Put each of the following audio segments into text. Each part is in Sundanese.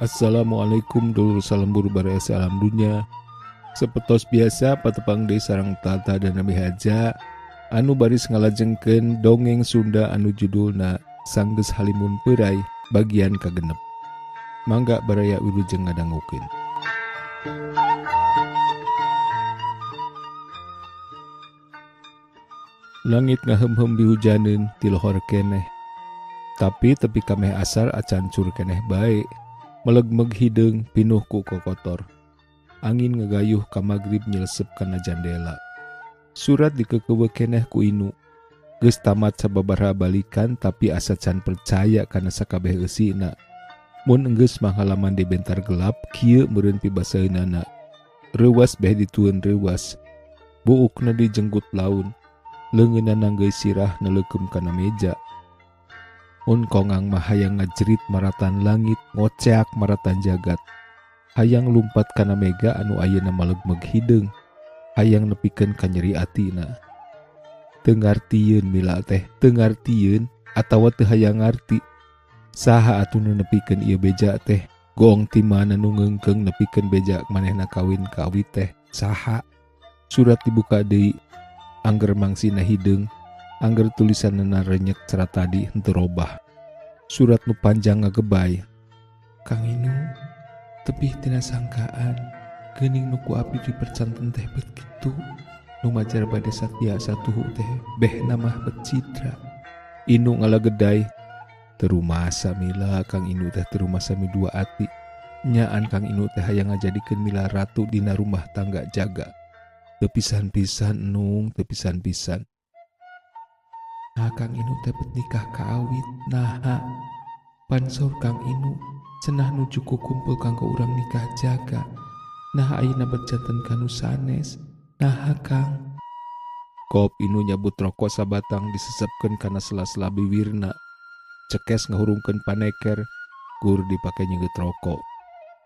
Assalamualaikum dulur salembur baraya alam dunya. Sepetos biasa patepang deui sareng Tata dan Nami Haja anu baris ngalajengkeun dongeng Sunda anu judulna Sanggeus Halimun Peuray bagian kagenep. Mangga baraya wilujeng ngadangukeun. Langit ngaheum-heum dihujaneun ti lohor keneh. Tapi tepi ka meh asar acan cur keneh bae. Melegmeg hideung pinuh ku kokotor. Angin ngegayuh ka magrib nyelesep kana jandela. Surat dikekewe keneh ku Inu. Geus tamat sababaraha balikan tapi asa can percaya kana sakabeh eusina. Mun enggeus mah halaman di bentar gelap kieu meureun pibasaeunana. Reuwas beh ditueun reuwas. Buukna dijenggut laun. Leungeunna nanggeui sirah neleukeum kana meja. Mun kongang mah hayang ngajerit maratan langit, ngoceak maratan jagat. Hayang lumpat kana mega anu ayeuna malegmeg hideung. Hayang nepikeun ka nyeri atina. Teu ngartieun Mila teh, teu ngartieun atawa teu hayang ngarti. Saha atuh nu nepikeun ieu beja teh? Goong ti mana nu ngeungkeung nepikeun beja manehna kawin ka awi teh? Saha? Surat dibuka deui. Angger mangsina hideung. Angger tulisanna renyek cara tadi henteu robah. Surat nu panjang ngagebay. Kang Inu, tebih tina sangkaan, geuning nu ku abdi dipercanten teh bet kitu. Nu majar bade satia satuhu teh behna mah bet citra. Inu ngalagedai. Terumasa Mila, Kang Inu teh terumasa mi dua ati. Nyaan Kang Inu teh hayang ngajadikeun Mila ratu dina rumah tangga jaga. Teu pisan-pisan nung, teu pisan-pisan. Nah, Kang Inu teh bet nikah ka awit. Naha pansor Kang Inu cenah nuju kukumpul kanggo urang nikah jaga. Nah ayeuna bet janten kanu sanes. Naha Kang. Kop Inu nyabut rokok sabatang disesepkeun kana sela-sela biwirna. Cekes ngahurungkeun paneker, gur dipake nyeugeut rokok.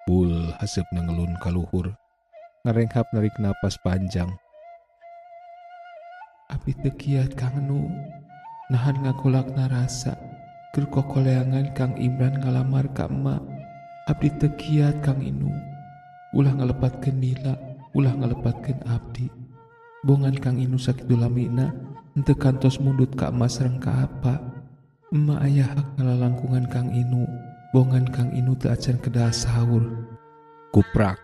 Bul haseupna ngelun ka luhur. Ngarenghap narik napas panjang. Abi teu kiat Kang Nu. Nahan ngagolakna rasa. Keur kokoleangan Kang Imran ngalamar ka emak. Abdi teu kiat Kang Inu. Ulah ngalepatkeun Mila, ulah ngalepatkeun abdi. Bongan Kang Inu sakitu lamina henteu kantos mundut ka emak sareng ka apa. Emak aya hak ngalalangkungan Kang Inu. Bongan Kang Inu teu acan kedah sahur. Kuprak,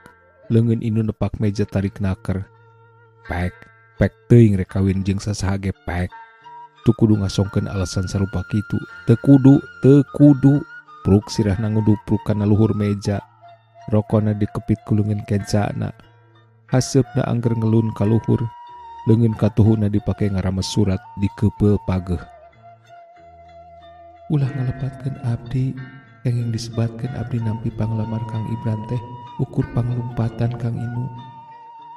leungeun Inu nepak meja tarik naker. Pek, pek teuing rek kawin jeung sasaha ge pek. Teu kudu ngasongkeun alasan sarupa kitu. Teu kudu, teu kudu. Pruk sirahna ngudupruk kana luhur meja. Rokona dikepit ku leungeun kencana. Haseupna angger ngelun ka luhur. Leungeun katuhuna dipake ngarames surat dikeupeu pageuh. Ulah ngalepatkeun abdi, kenging disebatkeun abdi nampi panglamar Kang Ibran teh ukur panglumpatan Kang Inu.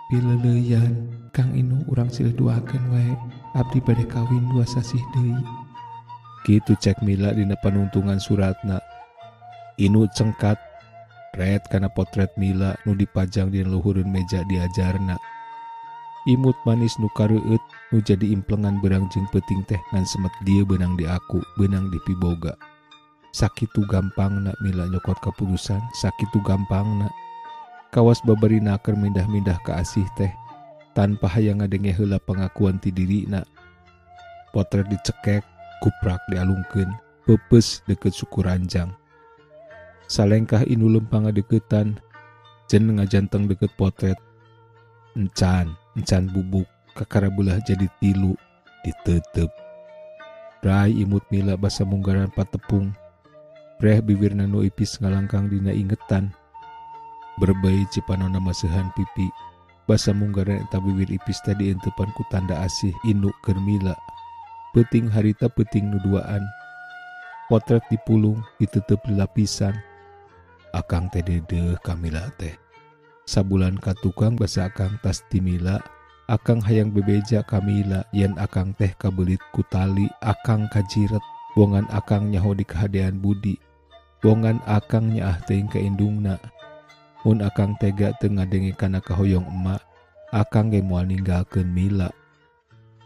Pileleuyan Kang Inu urang silih duakeun wae. Abdi bade kawin 2 sasih deui. Kitu cek Mila dina panungtungan suratna. Inu cengkat ret kana potret Mila nu dipajang dina luhureun meja diajarna. Imut manis nu kareueut nu jadi implengan beurang jeung peuting teh ngan semet dieu beunang di aku, beunang di piboga. Sakitu gampangna Mila nyokot kaputusan, sakitu gampangna. Kawas babari naker mindah-mindah ka asih teh tanpa hayang ngadenge heula pengakuan ti dirina. Potret dicekek, kuprak dialungkeun, peupeus deukeut suku ranjang. Salengkah Inu lempang ngadeukeutan, jen ngajanteng deukeut potret. Encan, encan bubuk, kakara beulah jadi tilu, diteuteup. Rai imut Mila basa munggaran patepung. Breh bibirna nu ipis ngalangkang dina ingetan. Berbei cipanona maseuhan pipi. Basa munggaran eta bibir ipis teh dientepan ku tanda asih Inu keur Mila. Peuting harita peuting nu duaan. Potret dipulung, ditutup di lapisan. Akang teh dedeuh ka Mila teh. Sabulan ka tukang basa akang tas ti Mila. Akang hayang bebeja ka Mila yen akang teh kabelit ku tali, akang kajiret. Bongan akang nyaho di kahadean budi. Bongan akang nyaah teuing ka indungna. Mun akang tega teu ngadenge kana kahoyong emak, akang ge moal ninggalkeun Mila.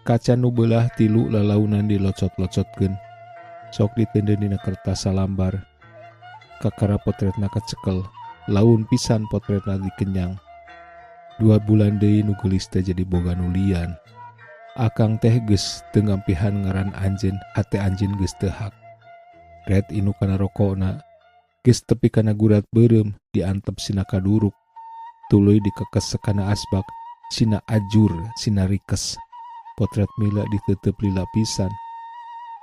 Kaca nu beulah tilu lalaunan dilocot-locotkeun. Sok diteundeun dina kertas salambar. Kakara potretna kacekel, laun pisan potretna dikenyang. 2 bulan deui nu geulis teh jadi boga nu lian. Akang teh geus teu ngampihan ngaran anjeun, hate anjeun geus teu hak. Ret Inu kana rokona. Geus tepi kana gurat beureum diantep sina kaduruk. Tuluy dikekes kana asbak, sina ajur, sina rikes. Potret Mila diteuteub lila pisan.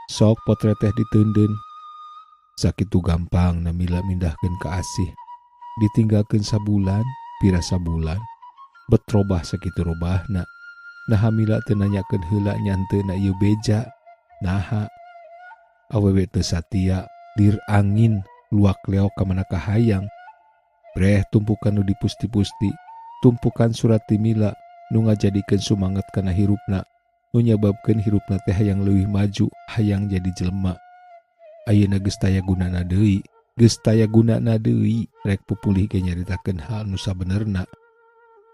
Sok potret teh diteundeun. Sakitu gampang na Mila mindahkeun ka Asih. Ditinggalkeun sabulan, pira sabulan. Bet robah sakitu robahna. Naha Mila teu nanyakeun heula nya henteu na ieu beja. Naha? Awewe teu satia, lir angin, luak leok ka mana kahayang. Breh tumpukan nu dipusti-pusti, tumpukan surat ti Mila nu ngajadikeun sumanget kana hirupna, nu nyababkeun hirupna teh hayang leuwih maju, hayang jadi jelema. Ayeuna geus taya gunana deui, geus taya gunana deui rek pupulih ge nyaritakeun hal nu sabenerna.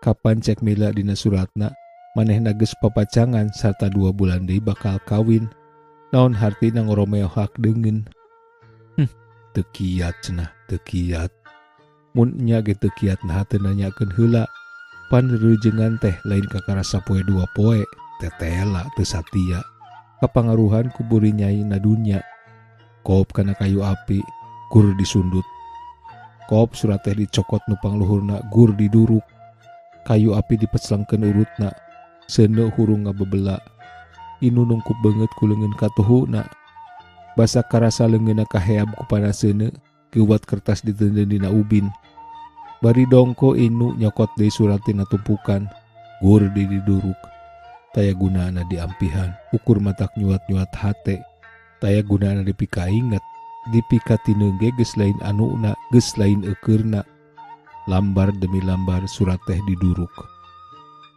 Kapan cek Mila dina suratna, manehna geus papacangan sarta 2 bulan deui bakal kawin. Naon hartina ngoromeo hak deungeun. Teu kiat cenah, teu kiat. Mun nya ge teu kiat naha teu nanyakeun heula. Pan reurejengan teh lain kakara sapoe dua poe, tetela teu satia. Kapangaruhan ku burinyai na dunya. Kop kana kayu api, gur disundut. Kop surat teh dicokot nu pangluhurna, gur diduruk. Kayu api dipeclengkeun urutna, seuneu hurung ngabebela. Inu nungkup beungeut ku leungeun katuhuna. Basa karasa leungeunna kaheab ku panas seuneu, geuwat kertas diteundeun dina ubin. Bari dongko Inu nyokot deui surat tina tumpukan, gur deui diduruk. Taya gunana diampihan, ukur matak nyuat-nyuat hate. Taya gunana dipikainget, dipikatineung ge geus lain anuna, geus lain eukeurna. Lambar demi lambar surat teh diduruk.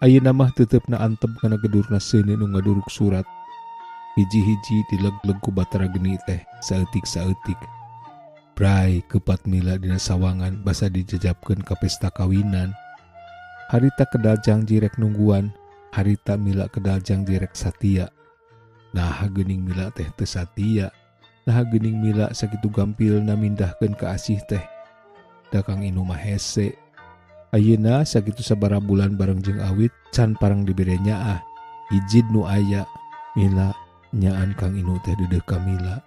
Ayeuna mah teuteupna antep kana gedurna seuneu nu ngaduruk surat. Hiji-hiji dileg-leg ku batara geni teh saeutik-saeutik. Bray kepat Mila dina sawangan basa dijajabkeun ka pesta kawinan. Harita kedal jangji rek nungguan, harita Mila kedal jangji rek satia. Naha geuning Mila teh teu satia. Naha geuning Mila sakitu gampilna mindahkeun ka Asih teh. Da Kang Inu mah hese. Ayeuna sakitu sabaraha bulan bareng jeung Awit can parang dibere nyaah. Ijid nu aya Mila nyaan Kang Inu teh deudeuh ka Mila.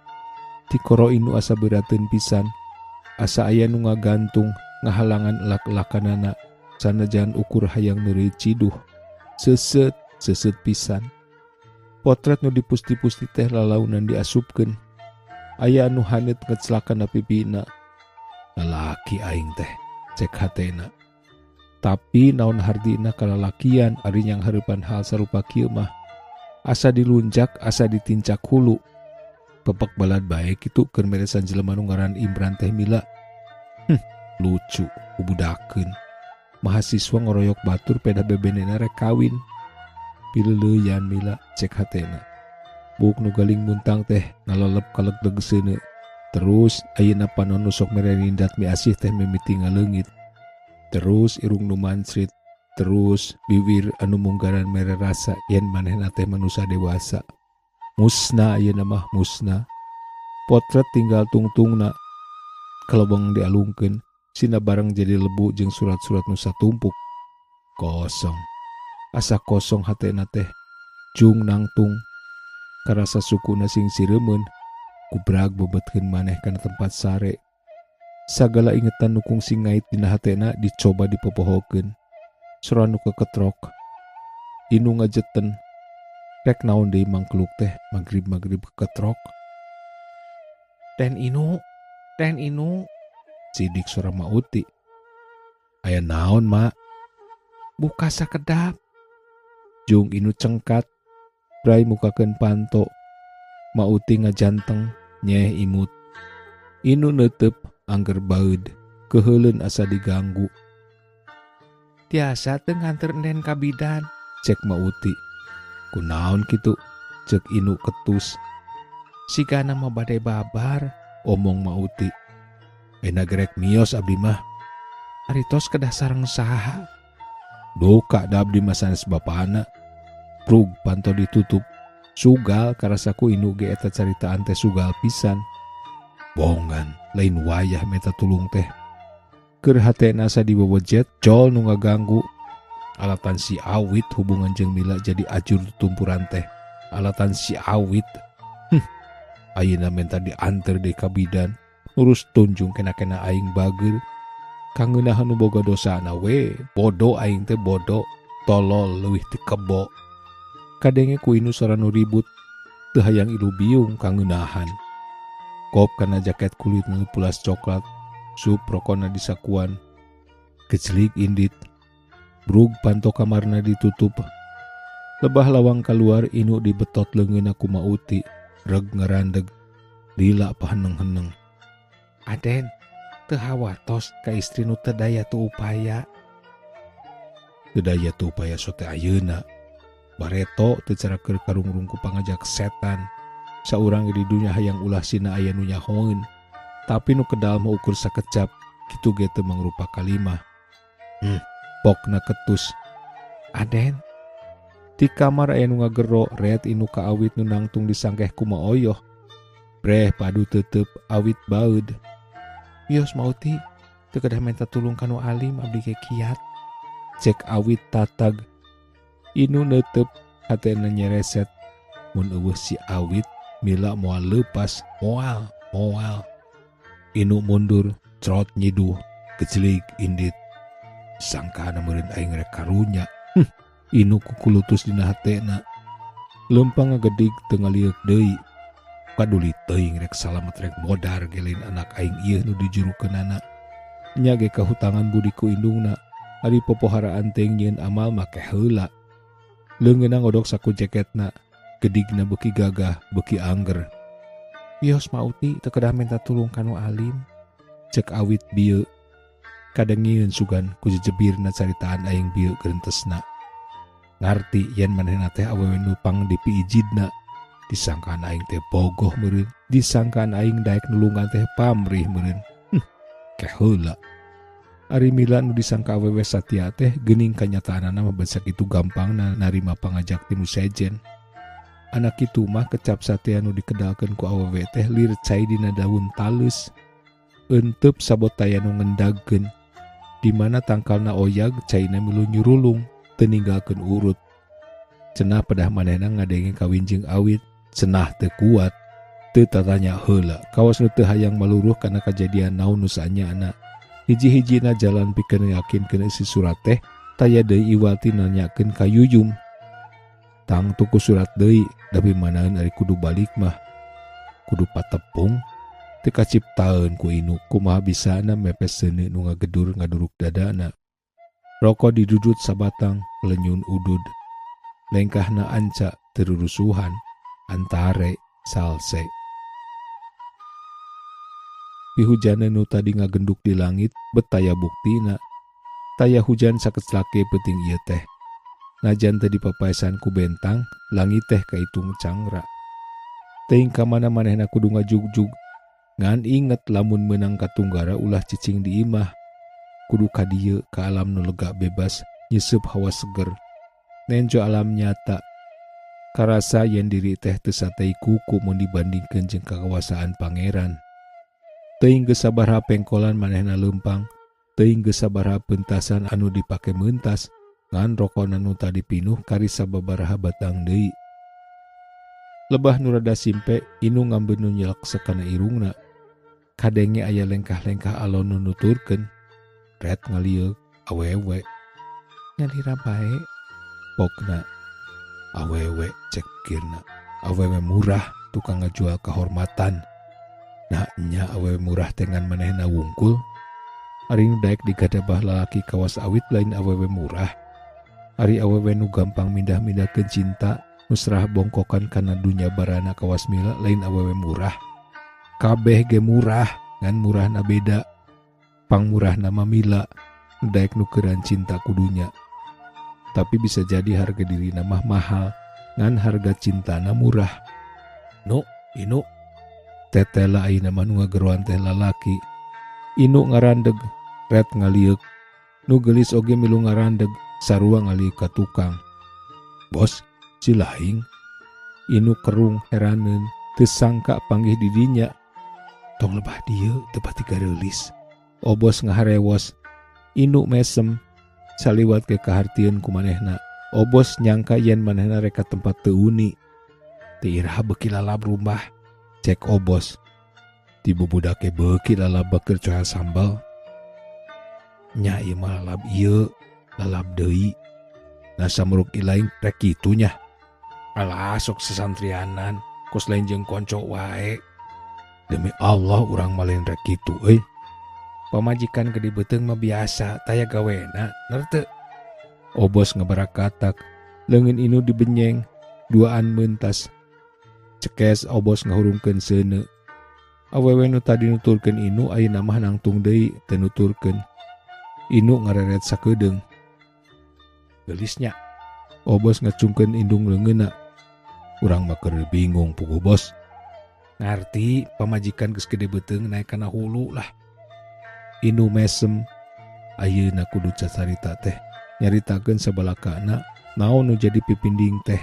Tikoro Inu asa beurateun pisan. Asa aya nu ngagantung ngahalangan elak-elakanana sanajan ukur hayang neureuy ciduh. Seuseut, seuseut pisan. Potret nu dipusti-pusti teh lalaunan diasupkeun. Aya anu haneut ngeclak kana pipina. Lalaki aing teh, cek hatena. Tapi naon hartina kalalakian ari nyanghareupan hal sarupa kieu mah. Asa dilunjak, asa ditincak hulu. Pepek balad bae kitu keur meresan jelema nu ngaran Imran teh Mila. Lucu, ubudakeun. Mahasiswa ngoroyok batur pedah bebenena rek kawin. Pileuleuyan Mila, cek hatena. Buuk nu galing muntang teh ngalelep kalegleg seuneu. Terus ayeuna panon nu sok mere nindat mi Asih teh mimiti ngaleungit. Terus irung nu mancrit, terus biwir anu munggaran mere rasa yen manehna teh manusa dewasa. Musna ayeuna mah musna. Potret tinggal tungtungna. Kalebeng dialungkeun, sina bareng jadi lebu jeung surat-surat nu satumpuk. Kosong. Asa kosong hatena teh. Jung nangtung. Karasa sukuna sing sireumeun. Kubrag bebetkeun maneh kana tempat sare. Sagala ingetan nu kungsi ngait dina hatena dicoba dipopohokeun. Sora nu keketrok. Inu ngajeten. Rek naon deui mangkeluk teh magrib-magrib keketrok. Den Inu, Den Inu, sidik sora Ma Uti. Aya naon, Mak? Buka sakedap. Jung Inu cengkat. Bray mukakeun panto. Ma Uti ngajanteng, nyeh imut. Inu neuteup angger baeud, keuheuleun asa diganggu. Tiasa teu nganter Enden ka bidan? Cek Ma Uti. Kunaon kitu? Cek Inu ketus. Sigana mah bade babar, omong Ma Uti. Enak gerek mios abdi mah. Ari tos kedah sareng saha? Duka da abdi mah sanes bapana. Prug panto ditutup. Sugal karasaku Inu ge eta caritaan teh sugal pisan. Bongan lain wayah menta tulung teh. Keur hatena sadiwewejet jol nu ngaganggu. Alatan si Awit hubungan jeung Mila jadi ajur tumpuran teh. Alatan si Awit. Ayeuna menta dianter deui ka bidan. Nurus tunjung kena-kena aing bager. Kangeunahan nu boga dosana we, bodo aing teh bodo, tolol leuwih ti kebo. Kadenge ku Inu sora nu ribut, teu hayang ilu biung kangeunahan. Kop kana jaket kulit nu pulas coklat, sup rokona disakuan. Kecelik indit, brug panto kamarna ditutup. Lebah lawang kaluar Inu dibetot leungeunna ku Mauti, reg ngarandeg, lila paheneng-heneng. Aden, teu hawatos ka istri nu teu daya teu upaya. Teu daya teu upaya sote ayeuna. Bareto teu carakeun karungrung ku pangajak setan. Saurang di dunya hayang ulah sina aya nu nyahoeun. Tapi nu kedal mah ukur sakecap, kitu ge teu mangrupa kalimah. Pokna ketus. Aden, di kamar aya nu ngagero ret Inu ka Awit nu nangtung disangkeh ku maoyoh. Breh padu tetep Awit baeud. Wios Mauti, teu kedah menta tulung ka nu alim abdi ge kiat. Cek Awit tatag. Inu neuteup hatena nyereset. Mun eueuh si Awit, Mila moal leupas, moal, moal. Inu mundur, crot nyiduh, kecelik indit. Sangkaana meureun aing rek karunya. Inu kukulutus dina hatena. Leumpang ngagedig teu ngalieuk deui. Paduli teuing rek salamet rek modar ge lain anak aing ieu nu dijurukeunana. Nya ge kahutangan budi ku indungna. Ari popoharaan teh nyieun amal make heula. Leungeunna ngodok saku jaketna, gedigna beuki gagah, beuki angger. Wios Mauti teu kedah menta tulung ka nu alim. Cek Awit bieu. Kadengieun sugan ku jejebirna caritaan aing bieu gerentesna. Ngarti yen manehna teh awewe nu pang dipiijidna. Disangkaan aing teh bogoh meureun, disangkaan aing daek nulungan teh pamrih meureun. Keheula. Ari Mila nu disangka awewe satia teh geuning kanyataanana mah bet sakitu gampangna narima pangajak ti nu sejen. Anak kitu mah kecap satia nu dikedalkeun ku awewe teh lir cai dina daun talus. Euteup sabotaya nu ngendagkeun. Di mana tangkalna oyag caina milu nyurulung, teu ninggalkeun urut. Cenah pedah manehna ngadenge kawin jeung Awit. Cenah teu kuat, teu tatanya heula. Kawas nu teu hayang maluruh kana kajadian naon nu saanyana. Hiji-hijina jalan pikeun yakinkeun isi surat teh, taya deui Iwati nanyakeun ka Yuyum. Tang tuku surat deui, tapi manaeun ari kudu balik mah. Kudu patepung, teu kaciptaeun ku Inu kumaha bisana mepes seuneu nu ngagedur ngaduruk dadana. Roko didudut sabatang, lenyun udud. Lengkahna anca terurusuhan. Antare salse. Pihujana nu tadi ngagenduk di langit betaya buktina. Taya hujan sakeclake peuting ieu teh. Najan teu dipapaesan ku bentang, langit teh kaitung cangra. Teuing ka mana manehna kudu ngajugjug. Ngan inget lamun meunang katunggara ulah cicing di imah. Kudu ka dieu ka alam nu lega bebas, nyeseup hawa seger. Nenjo alam nyata. Karasa yen diri teh teu satei kuku mun dibandingkeun jeung kakawasaan pangeran. Teuing geus sabaraha pengkolan manehna leumpang, teuing geus sabaraha pentasan anu dipake meuntas, ngan rokona nu tadi pinuh kari sababaraha batang deui. Lebah nu rada simpe, Inu ngambeun nu nyelek sakana irungna. Kadenge aya lengkah-lengkah alon nu nuturkeun. Ret ngalieuk awewe. Nyalira bae pokna. Awewe cek kirna. Awewe murah tukang ngajual kehormatan. Nah nya awewe murah tengan manehna wungkul. Ari nu daek digadabah lalaki kawas Awit lain awewe murah. Ari awewe nu gampang mindah-mindahkeun cinta, nu serah bongkokan kana dunya barana kawas Mila lain awewe murah. Kabeh ge murah, ngan murahna beda. Pangmurahna mah Mila, nu daek nukeran cinta kudunya. Tapi bisa jadi harga dirina mah mahal, ngan harga cintana murah. Nu, Inu. Tetela ayeuna mah nu ngageroan teh lalaki. Inu ngarandeg, ret ngalieuk. Nu geulis oge milu ngarandeg, sarua ngalieuk ka tukang. Bos, si lahing. Inu kerung heraneun, teu sangka panggih di dinya. Tong lebah dieu teu pati gareulis. Obos ngaharewos. Inu mesem saliwat ke kahartieun ku manehna. Obos nyangka yen manehna rek ka tempat teu uni. Teu iraha beuki lalab rumah. Cek obos. Ti bubudak ge beuki lalab keur coel sambal. Nya ieu mah lalab ieu, lalab deui. Nah samuruk ilaing rek kitu nya. Alah sok sesantrianan, kos lain jeung konco wae. Demi Allah urang mah lain rek kitu euy. Pamajikan gede beuteung mah biasa, taya gawena, nerte. Obos ngabarakatak, leungeun Inu dibenyeng, duaan mentas. Cekes obos ngahurungkeun seuneu. Awewe nu tadi nuturkeun Inu ayeuna mah nangtung deui teu nuturkeun. Inu ngareret sakedeung. Geulisnya. Obos ngacungkeun indung leungeunna. Urang mah keur bingung puguh bos. Ngarti pamajikan geus gede beuteung naek kana hulu lah. Inu mesem. Ayeuna kudu cacarita teh. Nyaritakeun sabalakana naon nu jadi pipinding teh.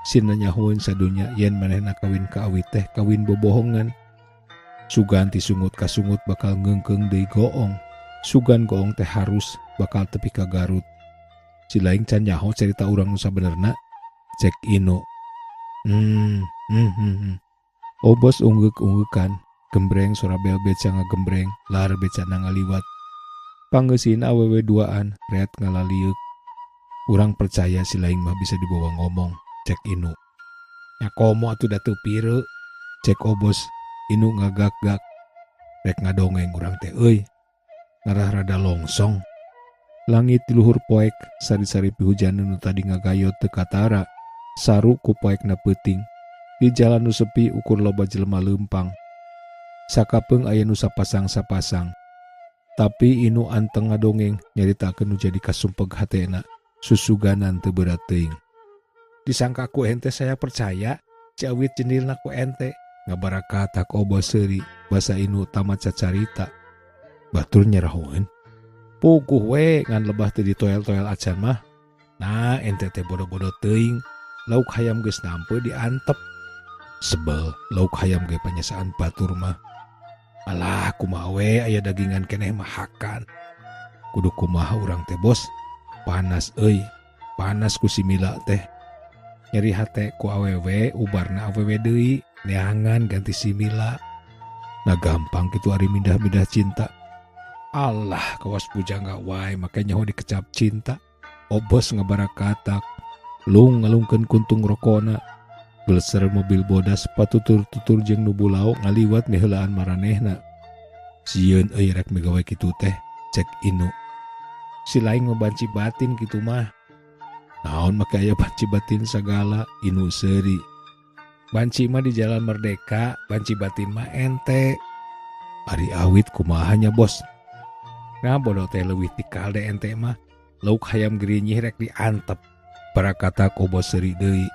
Sina nyahoeun sadunya yen manehna kawin ka awi teh kawin bobohongan. Sugan ti sungut ka sungut bakal ngeungkeung deui goong. Sugan goong teh harus bakal tepi ka Garut. Si lain can nyaho cerita urang nu sabenerna. Cek Inu. Obos unggeuk-unggekan, gembreng sora bel beca ngagembreng, lar beca ngaliwat. Pangeusin awewe duaan, ret ngalalieuk. Urang percaya si lain mah bisa dibawa ngomong, cek Inu. Nya komo atuh da teu pireu, cek obos. Inu ngagak-gak. Rek ngadongeng urang teh euy. Ngarah rada longsong. Langit di luhur poek, sari-sari pihujaneun nu tadi ngagayot teu katara. Saru ku poekna peuting. Di jalan nu sepi ukur loba jelema leumpang. Sakapeung aya nu sapasang-sapasang. Tapi Inu anteng ngadongeng nyaritakeun nu jadi kasumpeg hatena. Susuganan teu berat teuing. Disangka ku ente saya percaya, cawit jendilna ku ente. Ngabarakatak obos seuri, basa Inu tamat cacarita. Batur nyerahoeun. Puguh we ngan lebah teu ditoel-toel acan mah. Nah ente teh bodoh-bodoh teuing. Lauk hayam geus nampe diantep. Sebel lauk hayam ge panyasaan batur mah. Alah kumaha we aya dagingan keneh mah hakan. Kudu kumaha urang teh bos. Panas euy, panas ku si Mila teh. Nyeri hate ku awewe ubarna awewe deui, neangan ganti si Mila. Nah gampang kitu ari mindah-mindah cinta. Allah kawas pujangga wae make nyaho dikecap cinta. Obos ngabarakatak, lung ngalungkeun kuntung rokona. Geleser mobil bodas patutur-tutur jeung nu bulao ngaliwat miheulaan maranehna. Sieun euy rek migawe kitu teh, cek Inu. Si lain ngebanci batin kitu mah. Naon make aya banci batin sagala, Inu seuri. Banci mah di Jalan Merdeka, banci batin mah ente. Ari awit kumaha nya bos. Nah bodoh teh leuwih ti kalde ente mah. Lauk hayam gerinyih rek diantep. Barakata obos seuri deui.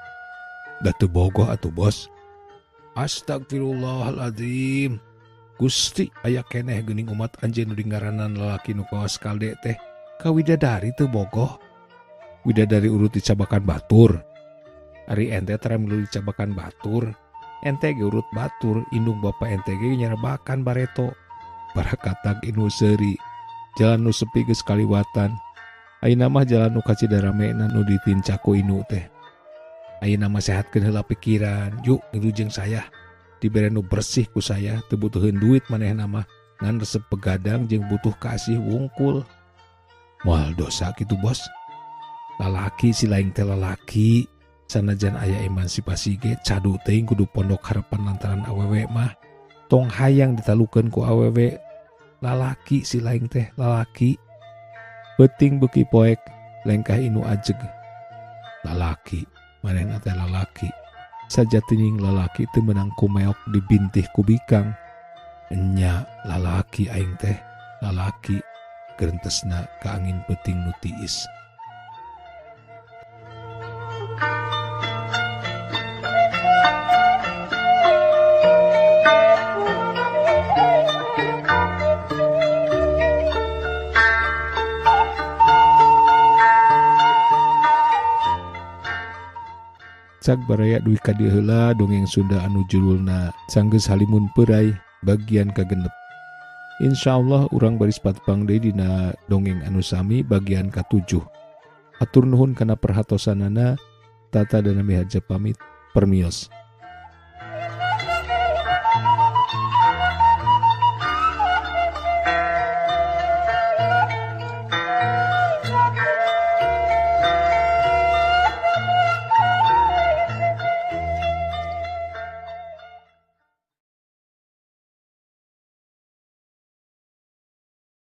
Da teu bogoh atuh bos. Astagfirullahaladzim. Gusti aya keneh geuning umat anjeun nu dingaranan lalaki nu kawas kalde teh. Ka widadari teu bogoh. Widadari urut dicabakan batur. Ari ente tara milu dicabakan batur. Ente ge urut batur, indung bapa ente ge nyarebakan bareto. Barakatak Inu seuri. Jalan nu sepi geus kaliwatan. Ayeuna mah jalan nu kacidaramena nu ditincak ku Inu teh. Ayeuna mah sehatkeun heula pikiran, yuk ngilu jeung saya. Dibere nu bersih ku saya, teu butuheun duit manehna mah, ngan resep begadang jeung butuh kasih wungkul. Moal dosa kitu bos. Lalaki si lain teh lalaki, sanajan aya emansipasi ge cadu teuing kudu pondok harapan lantaran awewe mah. Tong hayang ditalukeun ku awewe. Lalaki si lain teh lalaki. Beuting beuki poek, lengkah Inu ajeg. Lalaki, manehna teh lalaki. Sajatining lalaki teu meunang kumeok dibintih ku bikang. Enya lalaki aing teh, lalaki gerentesna ka angin peuting nu tiis. Cag baraya duwi ka dieu heula dongeng Sunda anu judulna Sanggeus Halimun Peuray Bagian kagenep. Insya Allah urang baris patepang deui dina dongeng anu sami bagian katujuh. Atur nuhun kana perhatosanana. Tata Dana Miharja pamit. Permios.